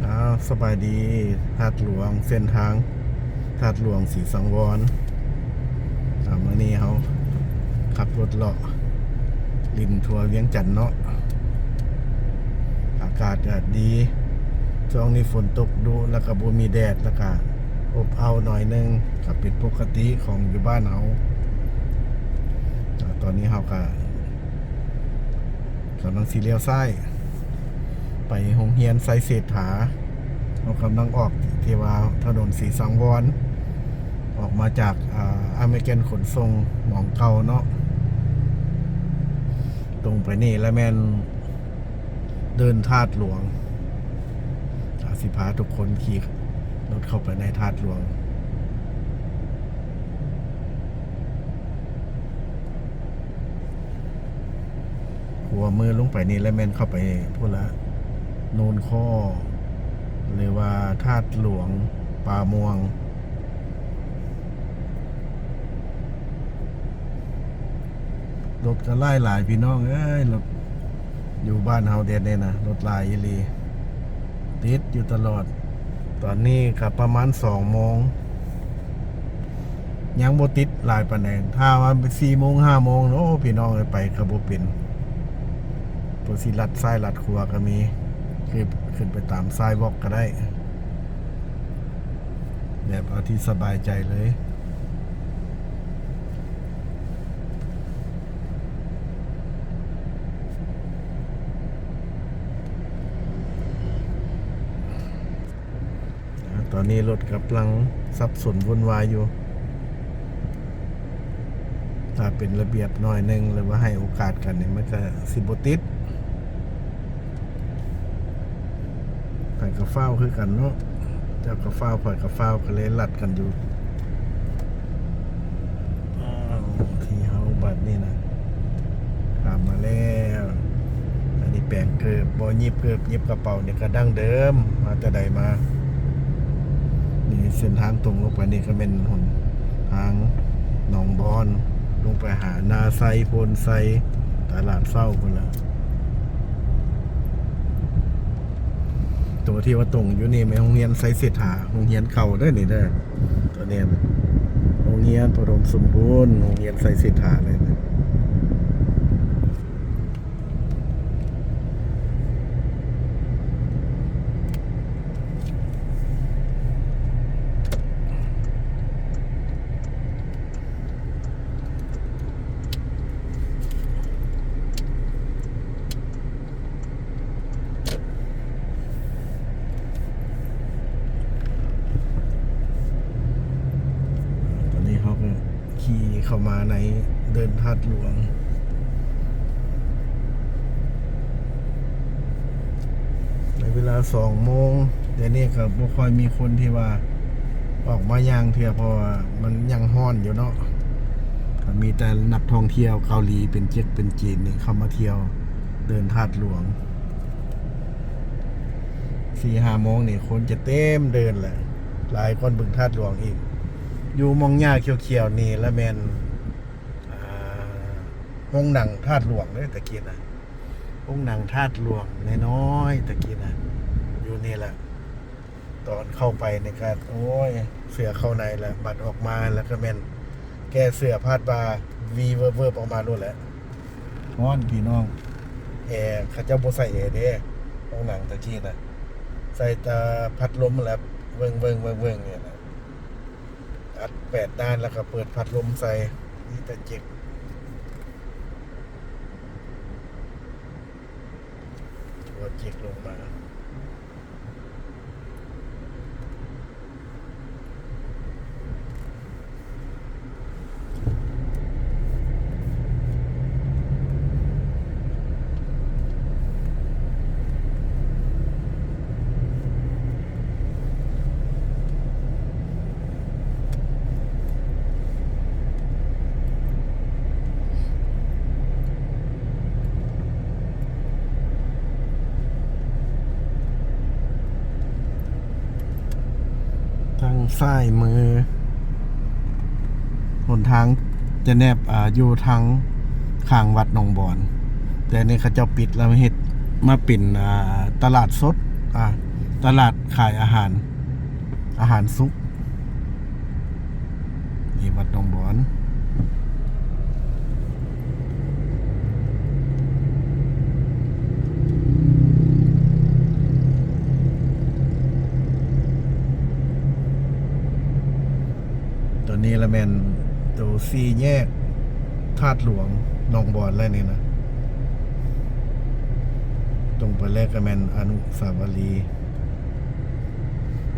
ອ້າວ ສະບາຍດີ ທາດຫຼວງ ເສັ້ນທາງທາດຫຼວງສີສັງວອນ. ອ່າ ມື້ນີ້ເຮົາຂັບລົດເລາະຫຼິ້ນທົ່ວວຽງຈັນເນາະ. ອາກາດກະດີ ຊ່ວງນີ້ຝົນຕົກດຸ ແລ້ວກະບໍ່ມີແດດ ແລ້ວກະອົບເອົ້າໜ້ອຍໜຶ່ງ ກະເປັນປົກກະຕິຂອງຢູ່ບ້ານເຮົາ. ອ່າ ຕອນນີ້ເຮົາກະ ກຳລັງຊິລ້ຽວຊ້າຍໄປໂຮງຮຽນໄຊເສດຖາ. ເຮົາກຳລັງອອກທີ່ວ່າຖະໜົນສີສັງວອນ ອອກມາຈາກ ອາ ອາເມລິກັນຂົນສົ່ງໝອງເກົ່າເນາະ. ຕົງໄປນີ້ລະແມ່ນເດີ່ນທາດຫຼວງ. ອາ ຊິພາທຸກຄົນຂີ່ລົດເຂົ້າໄປໃນທາດຫຼວງ. ຂົວາມືລົງໄປນີ້ແລ້ວແມ່ນເຂົ້າໄປພຸ້ນລະ ໂນນຄໍ ຫຼືວ່າທາດຫຼວງປ່າມ່ວງ. ລົດກະຫຼາຍໆ ພີ່ນ້ອງເອີຍ ລົດຢູ່ບ້ານເຮົາແດດນີ້ນະ ລົດຫຼາຍອີ່ຫຼີ ຕິດຢູ່ຕະຫຼອດ. ຕອນນີ້ກະປະມານສອງໂມງ ຍັງບໍ່ຕິດຫຼາຍປານໃດ. ຖ້າວ່າສີ່ໂມງຫ້າໂມງ ໂອ້ ພີ່ນ້ອງເອີຍ ໄປກະບໍ່ເປັນ ເພິ່ນຊິລັດຊ້າຍລັດຂວາກະມີ ຄືຂຶ້ນໄປຕາມສາຍວອກກະໄດ້ ແບບເອົາທີ່ສະບາຍໃຈເລີຍ. ອາ ຕອນນີ້ລົດກຳລັງສັບສົນວຸ່ນວາຍຢູ່ ຖ້າເປັນລະບຽບໜ້ອຍໜຶ່ງ ຫຼືວ່າໃຫ້ໂອກາດກັນນີ້ ມັນກະຊິບໍ່ຕິດ. ຂ້ອຍກະຟ້າວຄືກັນເນາະ ເຈົ້າກະຟ້າວ ຂ້ອຍກະຟ້າວ ກະເລີຍລັດກັນຢູ່. ອ້າວ ທີ່ເຮົາບາດນີ້ນະ ຂ້າມມາແລ້ວ. ອັນນີ້ແປງເກີບ ບໍ່ຫຍິບເກີບ ຫຍິບກະເປົານີ້ກະດັ້ງເດີມ ມາແຕ່ໃດມາ. ນີ້ເສັ້ນທາງຕົງລົງໄປນີ້ກະແມ່ນຫົນທາງໜອງບອນ ລົງໄປຫານາໄຊ ໂພນໄຊ ຕະຫຼາດເຊົ້າພຸ້ນລະ. ໂຕທີ່ວ່າຕົງຢູ່ນີ້ແມ່ນໂຮງຮຽນໄຊເສດຖາ ໂຮງຮຽນເກົ່າເດີນີ້ເດີ. ໂຕນີ້ໂຮງຮຽນປະຖົມສົມບູນ ໂຮງຮຽນໄຊເສດຖາເລີຍ. ຕອນນີ້ເຮົາກະຂີ່ເຂົ້າມາໃນເດີ່ນທາດຫຼວງ ໃນເວລາສອງໂມງ. ດຽວນີ້ກະບໍ່ຄ່ອຍມີຄົນທີ່ວ່າອອກມາຍ່າງເທື່ອ ເພາະວ່າມັນຍັງຮ້ອນຢູ່ເນາະ. ກະມີແຕ່ນັກທ່ອງທ່ຽວເກົາຫຼີ ເປັນເຈັກເປັນຈີນນີ້ເຂົ້າມາທ່ຽວເດີ່ນທາດຫຼວງ. ສີ່ຫ້າໂມງນີ້ຄົນຈະເຕັມເດີ່ນແຫຼະ ຫຼາຍກ່ອນບຶງທາດຫຼວງອີກ. ຢູ່ໝ່ອງຫຍ້າຂຽວໆນີ້ລະແມ່ນ ອາ ໂຮງໜັງທາດຫຼວງເດ້ ຕະກີ້ນະ ໂຮງໜັງທາດຫຼວງນ້ອຍໆ ຕະກີ້ນະ ຢູ່ນີ້ແຫຼະ. ຕອນເຂົ້າໄປນີ້ກະ ໂອ້ຍ ເສື້ອເຂົ້າໃນລະ ບັດອອກມາລະກະແມ່ນແກ້ເສື້ອພາດບ່າ ວີເວີບໆ ອອກມາໂລດແຫຼະ. ຮ້ອນພີ່ນ້ອງ ແອ ເຂົາເຈົ້າບໍ່ໃສ່ແອເດ້ ໂຮງໜັງຕະກີ້ນະ ໃສ່ແຕ່ພັດລົມແຫຼະ ເວີ້ງໆໆໆ ນີ້ນະ. ອັດແປດດ້ານ ແລ້ວກະເປີດພັດລົມໃສ່ ມີແຕ່ເຈັກ ຕົວເຈັກລົງມາ. ທາງຊ້າຍມື ຫົນທາງຈະແນບ ອາ ຢູ່ທາງຂ້າງວັດໜອງບອນ ແຕ່ນີ້ເຂົາເຈົ້າປິດແລ້ວ ເຮັດມາເປັນ ອາ ຕະຫຼາດສົດ ອາ ຕະຫຼາດຂາຍອາຫານ ອາຫານສຸກ ນີ້ວັດໜອງບອນ. ຕອນນີ້ລະແມ່ນໂຕສີ່ແຍກທາດຫຼວງໜອງບອນແລ້ວນີ້ນະ. ຕົງໄປເລີຍກະແມ່ນອະນຸສາວະລີ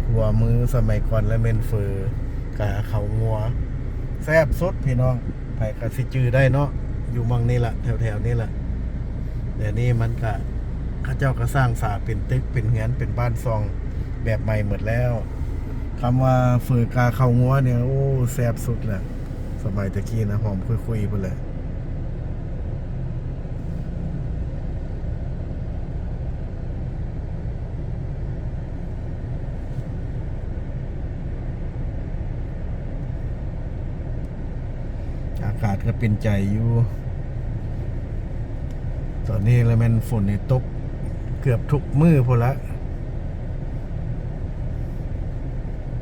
ຂົວມືສະໄໝກ່ອນລະແມ່ນເຝີກາເຂົ້າງົວ ແຊບສຸດພີ່ນ້ອງ. ໃຜກະຊິຈື່ໄດ້ເນາະ ຢູ່ໝ່ອງນີ້ລະ ແຖວໆນີ້ລະ. ດຽວນີ້ມັນກະ ເຂົາເຈົ້າກະສ້າງສາເປັນຕຶກ ເປັນເຮືອນ ເປັນບ້ານຊ່ອງແບບໃໝ່ໝົດແລ້ວ. ຄຳວ່າເຝີກາເຂົ້າງົວນີ້ ໂອ້ ແຊບສຸດແຫຼະ. ສະໄໝຕະກີ້ນະ ຫອມຂຸຍໆພຸ້ນແຫຼະ. ອາກາດກະເປັນໃຈຢູ່. ຕອນນີ້ລະແມ່ນຝົນນີ້ຕົກເກືອບທຸກມື້ພຸ້ນລະ.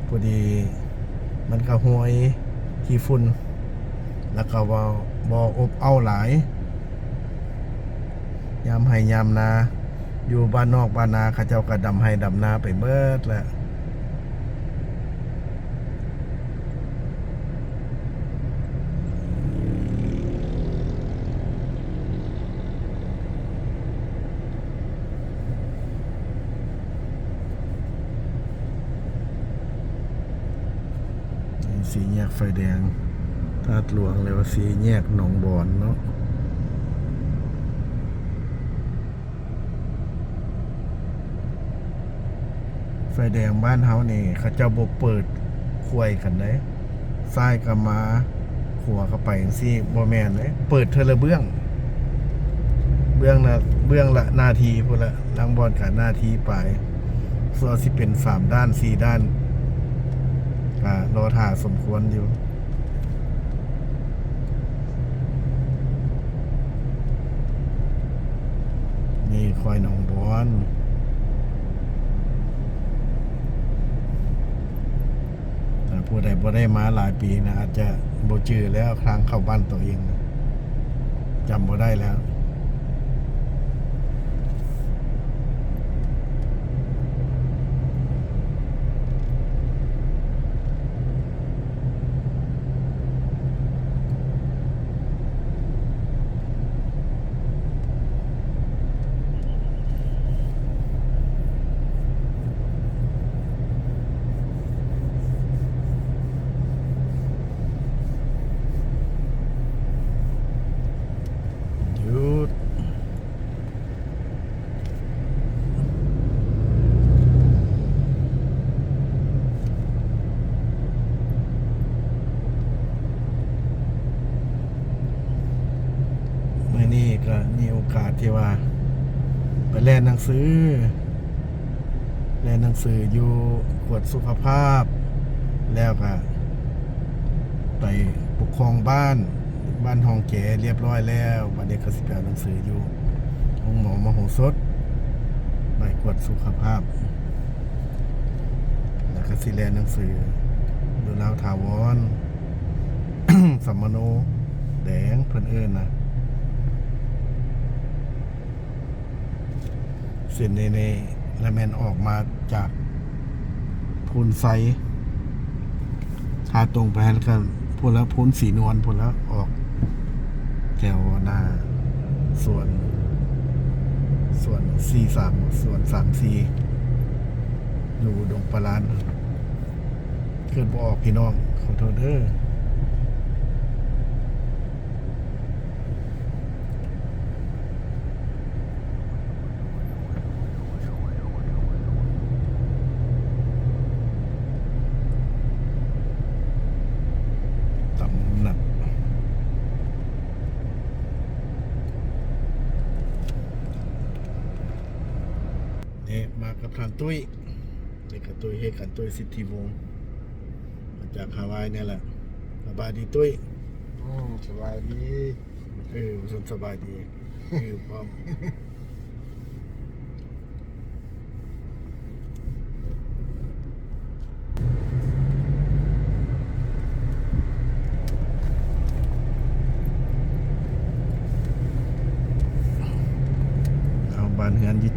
ພໍດີມັນກະຫ້ວຍຂີ້ຝຸ່ນ ລະກະບໍ່ ບໍ່ອົບເອົ້າຫຼາຍ. ຍາມໄຮ່ຍາມນາ ຢູ່ບ້ານນອກບ້ານນາ ເຂົາເຈົ້າກະດຳໄຮ່ດຳນາໄປເບິດແລ້ວ. ສີ່ແຍກໄຟແດງທາດຫຼວງ ຫຼືວ່າສີ່ແຍກໜອງບອນເນາະ. ໄຟແດງບ້ານເຮົານີ້ ເຂົາເຈົ້າບໍ່ເປີດຂວາຍກັນເດ້ ຊ້າຍກະມາ ຂວາກະໄປຈັ່ງຊີ້ ບໍ່ແມ່ນເດ້ ເປີດເທື່ອລະເບື້ອງ ເບື້ອງລະ ເບື້ອງລະໜ້າທີ່ພຸ້ນລະ ລາງບ່ອນກະໜ້າທີ່ປາຍ ສ່ວນຊິເປັນສາມດ້ານ ສີ່ດ້ານ ກະລໍຖ້າສົມຄວນຢູ່. ນີ້ຄວາຍໜອງບອນ ຖ້າຜູ້ໃດບໍ່ໄດ້ມາຫຼາຍປີນະ ອາດຈະບໍ່ຈື່ແລ້ວ ທາງເຂົ້າບ້ານໂຕເອງນະ ຈຳບໍ່ໄດ້ແລ້ວ. ຢຸດ. ມື້ນີ້ກະມີໂອກາດທີ່ວ່າໄປແລ່ນໜັງສື ແລ່ນໜັງສືຢູ່ ກວດສຸຂະພາບ ແລ້ວກະໄປປົກຄອງບ້ານ ບ້ານຮ່ອງແຈລຽບຮ້ອຍແລ້ວ ບາດນີ້ກະຊິໄປເອົາໜັງສືຢູ່ໂຮງໝໍມະໂຫສົດ ໄປກວດສຸຂະພາບ ແລ້ວກະຊິແລ່ນໜັງສືຢູ່ລາວຖາວອນ ສຳມະໂນແດງເພິ່ນເອີ້ນນະ. ເສັ້ນນີ້ນີ້ລະແມ່ນອອກມາຈາກໂພນໄຊ ຖ້າຕົງໄປຫັ້ນກະພຸ້ນລະ ໂພນສີນວນພຸ້ນລະ ອອກແຖວໜ້າສວນ ສວນສີ່ສາມ ສວນສາມສີ່ ຢູ່ດົງປາລານ ເກີດບໍ່ອອກພີ່ນ້ອງ ຂໍໂທດເດີ້. ຕຳໜັກ ນີ້ມາກັບທ່ານຕຸ້ຍ ນີ້ກະຕຸ້ຍ ເຮັດກັນ ຕຸ້ຍ ສິດທິວົງ ມາຈາກຮາວາຍນີ້ແຫຼະ. ສະບາຍດີຕຸ້ຍ. ອືມ ສະບາຍດີ. ເອີ ວ່າຊັ້ນ ສະບາຍດີ. ເອີ ພ້ອມ.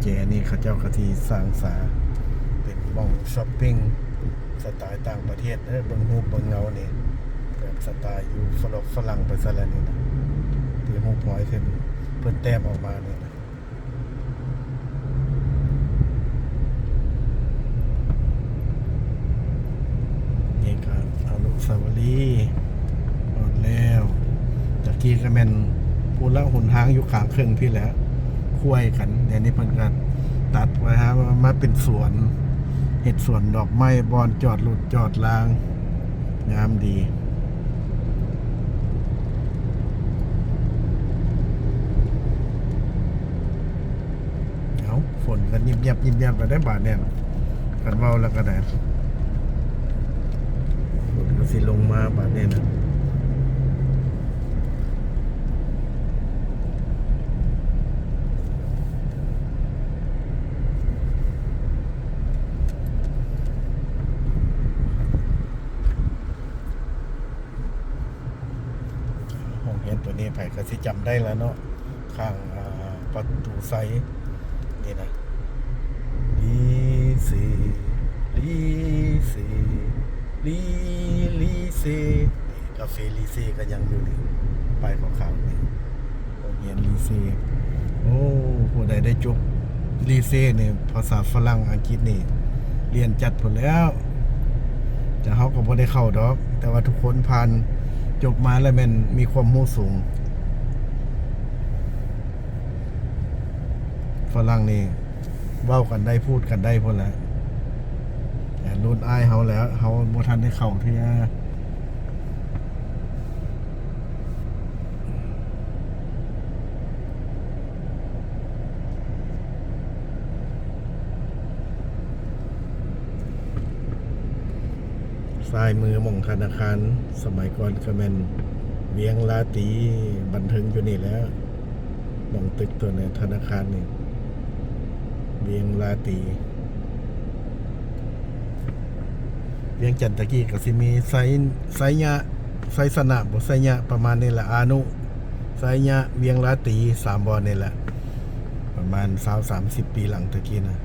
ແຈນີ້ເຂົາເຈົ້າກໍຊິສ້າງສາເປັນໝ່ອງຊັອບປິງສະໄຕຕ່າງປະເທດເດີ ເບິ່ງຮູບເບິ່ງເງົານີ້ ແບບສະໄຕຢູ່ຝຣັ່ງຝຣັ່ງໄປຊະແລ້ວນີ້ນະ ທີ່ຮູບຮອຍເພິ່ນ ເພິ່ນແຕ້ມອອກມານີ້ນະ. ນີ້ກໍອະນຸສາວະລີຮອດແລ້ວ. ຕະກີ້ກໍແມ່ນພຸ້ນລະ ຫົນທາງຢູ່ຂ້າງເຄິ່ງພີ້ແຫຼະ ຄວາຍກັນ. ດຽວນີ້ເພິ່ນກໍຕັດໄວ້ຫາມາເປັນສວນ ເຮັດສວນດອກໄມ້ ບ່ອນຈອດລົດຈອດລາງ ງາມດີ. ເອົາ ຝົນກໍຍິບໆໆ ແລ້ວໄດ໋ບາດນີ້ ຄັນເວົ້າແລ້ວກໍໄດ້ ຝົນກໍຊິລົງມາບາດນີ້ນະ. ໂຮງຮຽນຕົວນີ້ໃຜກໍຊິຈຳໄດ້ລະເນາະ ຂ້າງ ອາ ປະຕູໄຊນີ້ນະ ລີເຊ ລີເຊ ລີ ລີເຊ ກາເຟລີເຊກໍຍັງຢູ່ນີ້ ປ້າຍຂາວໆນີ້ ໂຮງຮຽນລີເຊ. ໂອ້ ຜູ້ໃດໄດ້ຈົບລີເຊນີ້ ພາສາຝຣັ່ງອັງກິດນີ້ລຽນຈັດພຸ້ນແລ້ວ ແຕ່ເຮົາກໍບໍ່ໄດ້ເຂົ້າດອກ ແຕ່ວ່າທຸກຄົນຜ່ານຈົບມາແລ້ວແມ່ນມີຄວາມຮູ້ສູງ. ຝຣັ່ງນີ້ເວົ້າກັນໄດ້ ພູດກັນໄດ້ພຸ້ນແຫຼະ ແຕ່ລຸ້ນອ້າຍເຮົາແລ້ວ ເຮົາບໍ່ທັນໄດ້ເຂົ້າເທື່ອ. ຊ້າຍມືໝ່ອງທະນາຄານ ສະໄໝກ່ອນກໍແມ່ນວຽງລາຕີ ບັນເທິງຢູ່ນີ້ແຫຼະ ໝ່ອງຕຶກຕົວໃນທະນາຄານນີ້ ວຽງລາຕີ. ວຽງຈັນຕະກີ້ກໍຊິມີໄຊ ໄຊຍະ ໄຊຊະນະ ບໍ່ ໄຊຍະ ປະມານນີ້ແຫຼະ ອານຸ ໄຊຍະ ວຽງລາຕີ ສາມບ່ອນນີ້ແຫຼະ ປະມານຊາວສາມສິບປີຫຼັງຕະກີ້ນະ.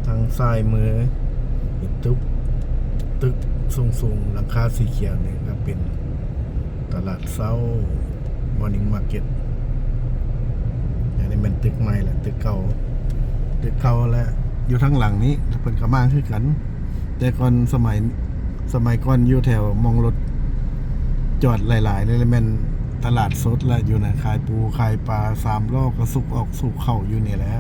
ທາງຊ້າຍມື ເປັນຕຶກ ຕຶກສູງໆ ຫຼັງຄາສີຂຽວນີ້ກໍເປັນຕະຫຼາດເຊົ້າ Morning Market. ອັນນີ້ແມ່ນຕຶກໃໝ່ລະ ຕຶກເກົ່າ ຕຶກເກົ່າລະ ຢູ່ທາງຫຼັງນີ້ເພິ່ນກໍມາຄືກັນ ແຕ່ກ່ອນສະໄໝ ສະໄໝກ່ອນຢູ່ແຖວໝ່ອງລົດຈອດຫຼາຍໆ ນີ້ແຫຼະແມ່ນຕະຫຼາດສົດລະ ຢູ່ນະ ຂາຍປູຂາຍປາ ສາມລໍ້ກໍສຸກອອກສຸກເຂົ້າຢູ່ນີ້ແຫຼະ.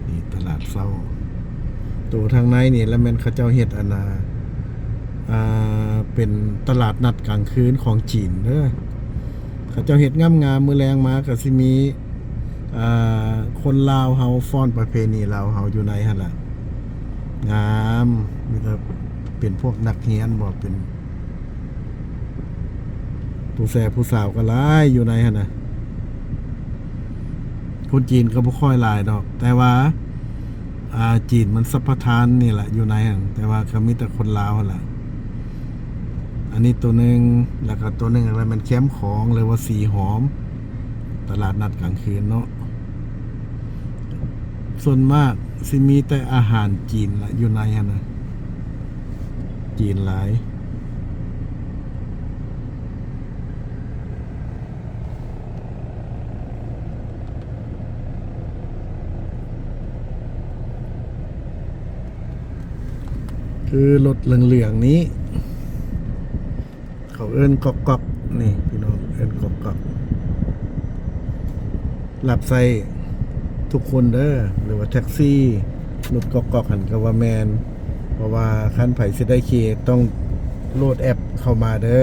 ນີ້ຕະຫຼາດເຊົ້າ ໂຕທາງໃນນີ້ລະແມ່ນເຂົາເຈົ້າເຮັດອັນນ່າ ອ່າ ເປັນຕະຫຼາດນັດກາງຄືນຂອງຈີນເດີ ເຂົາເຈົ້າເຮັດງາມໆ ມື້ແລງມາກໍຊິມີ ອ່າ ຄົນລາວເຮົາຟ້ອນປະເພນີລາວເຮົາຢູ່ໃນຫັ້ນລະ ງາມ ມີແຕ່ເປັນພວກນັກຮຽນບໍ ເປັນ ຜູ້ແຊຜູ້ສາວກໍຫຼາຍຢູ່ໃນຫັ້ນນະ ຄົນຈີນກໍບໍ່ຄ່ອຍຫຼາຍດອກ ແຕ່ວ່າ ອ່າ ຈີນມັນສະປະທານນີ້ລະຢູ່ໃນຫັ້ນ ແຕ່ວ່າກໍມີແຕ່ຄົນລາວຫັ້ນລະ. ອັນນີ້ໂຕໜຶ່ງ ແລ້ວກໍໂຕໜຶ່ງລະແມ່ນແຄມຂອງ ຫຼືວ່າສີຫອມ ຕະຫຼາດນັດກາງຄືນເນາະ. ສ່ວນມາກຊິມີແຕ່ອາຫານຈີນລະຢູ່ໃນຫັ້ນນະ ຈີນຫຼາຍ. ຄືລົດເຫຼືອງໆນີ້ ເຂົາເອີ້ນກອກໆ ນີ້ພີ່ນ້ອງ ເອີ້ນກອກໆ ຮັບໃຊ້ທຸກຄົນເດີ ຫຼືວ່າແທັກຊີ ລົດກອກໆຫັ້ນກໍວ່າແມ່ນ ເພາະວ່າຄັນໃຜຊິໄດ້ຂີ່ຕ້ອງໂຫຼດແອັບເຂົ້າມາເດີ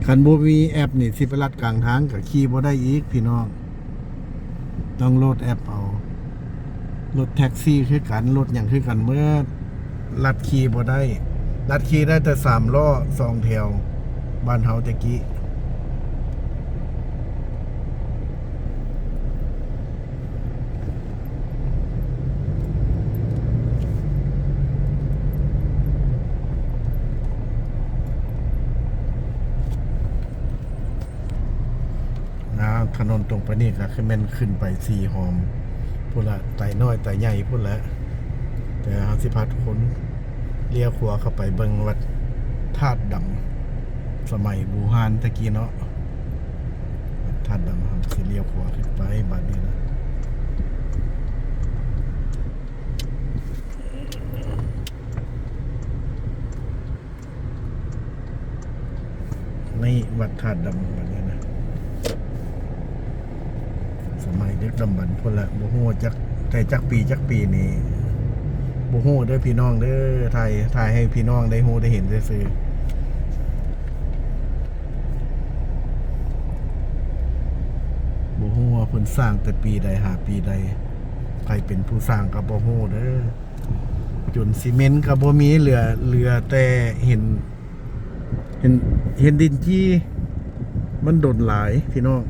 ຄັນບໍ່ມີແອັບນີ້ຊິໄປລັດກາງທາງກໍຂີ່ບໍ່ໄດ້ອີກພີ່ນ້ອງ ຕ້ອງໂຫຼດແອັບເອົາ. ລົດແທັກຊີຄືກັນ ລົດຫຍັງຄືກັນໝົດ. ລັດຂີ່ບໍ່ໄດ້ ລັດຂີ່ໄດ້ແຕ່ສາມລໍ້ສອງແຖວ ບ້ານເຮົາແຕ່ກີ້. ນະ ຖະໜົນຕົງໄປນີ້ກໍຄືແມ່ນຂຶ້ນໄປສີ່ຫ້ອມພຸ້ນລະ ໄຕນ້ອຍໄຕໃຫຍ່ພຸ້ນແຫຼະ. ແຕ່ເຮົາຊິພາທຸກຄົນລ້ຽວຂວາເຂົ້າໄປເບິ່ງວັດທາດດຳ ສະໄໝບູຮານແຕ່ກີ້ເນາະ. ວັດທາດດຳ ເຮົາຊິລ້ຽວຂວາຂຶ້ນໄປບາດນີ້ນະ. ນີ້ວັດທາດດຳ ບັດນີ້ນະ ສະໄໝດຶກດຳບັນພຸ້ນລະ ບໍ່ຮູ້ຈັກແຕ່ຈັກປີຈັກປີນີ້ ບໍ່ຮູ້ເດີພີ່ນ້ອງເດີ ຖ່າຍ ຖ່າຍໃຫ້ພີ່ນ້ອງໄດ້ຮູ້ໄດ້ເຫັນຊື່ໆ. ບໍ່ຮູ້ວ່າເພິ່ນສ້າງແຕ່ປີໃດຫາປີໃດ ໃຜເປັນຜູ້ສ້າງກໍບໍ່ຮູ້ເດີ. ຈົນຊີເມັນກໍບໍ່ມີ ເຫຼືອ ເຫຼືອແຕ່ເຫັນ ເຫັນ ເຫັນດິນຈີ່. ມັນດົນຫຼາຍພີ່ນ້ອງ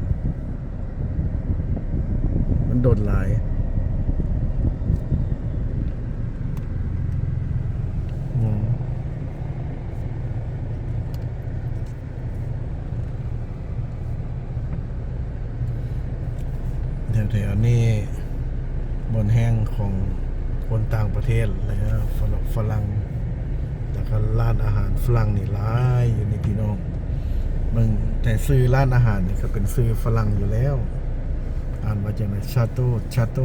ມັນດົນຫຼາຍ. ແຖວໆນີ້ບ່ອນແຮງຂອງຄົນຕ່າງປະເທດ ແລະ ຝຣັ່ງ ແລ້ວກໍຮ້ານອາຫານຝຣັ່ງນີ້ຫຼາຍຢູ່ນີ້ພີ່ນ້ອງ. ເບິ່ງແຕ່ຊື່ຮ້ານອາຫານນີ້ກໍເປັນຊື່ຝຣັ່ງຢູ່ແລ້ວ. ອ່ານວ່າຈັ່ງໃດ? ຊາໂຕ ຊາໂຕ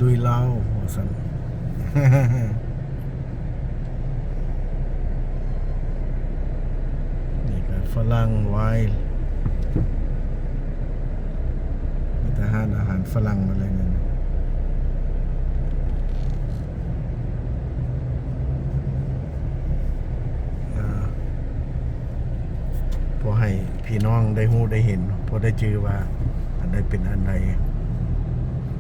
ດຸຍລາວ ວ່າຊັ້ນ. ນີ້ກໍຝຣັ່ງ ວາຍ ມີແຕ່ຮ້ານອາຫານຝຣັ່ງໝົດເລີຍນີ້. ອ່າ ພໍໃຫ້ພີ່ນ້ອງໄດ້ຮູ້ໄດ້ເຫັນ ພໍໄດ້ຈື່ວ່າອັນໃດເປັນອັນໃດ.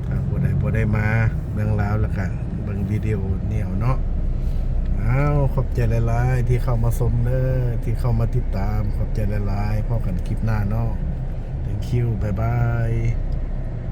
ຖ້າຜູ້ໃດບໍ່ໄດ້ມາເມືອງລາວ ແລ້ວກະເບິ່ງວິດີໂອນີ້ເອົາເນາະ. ອ້າວ ຂອບໃຈຫຼາຍໆທີ່ເຂົ້າມາຊົມເດີ ທີ່ເຂົ້າມາຕິດຕາມ ຂອບໃຈຫຼາຍໆ. ພໍ້ກັນຄລິບໜ້າເນາະ. Thank you. ບາຍບາຍ.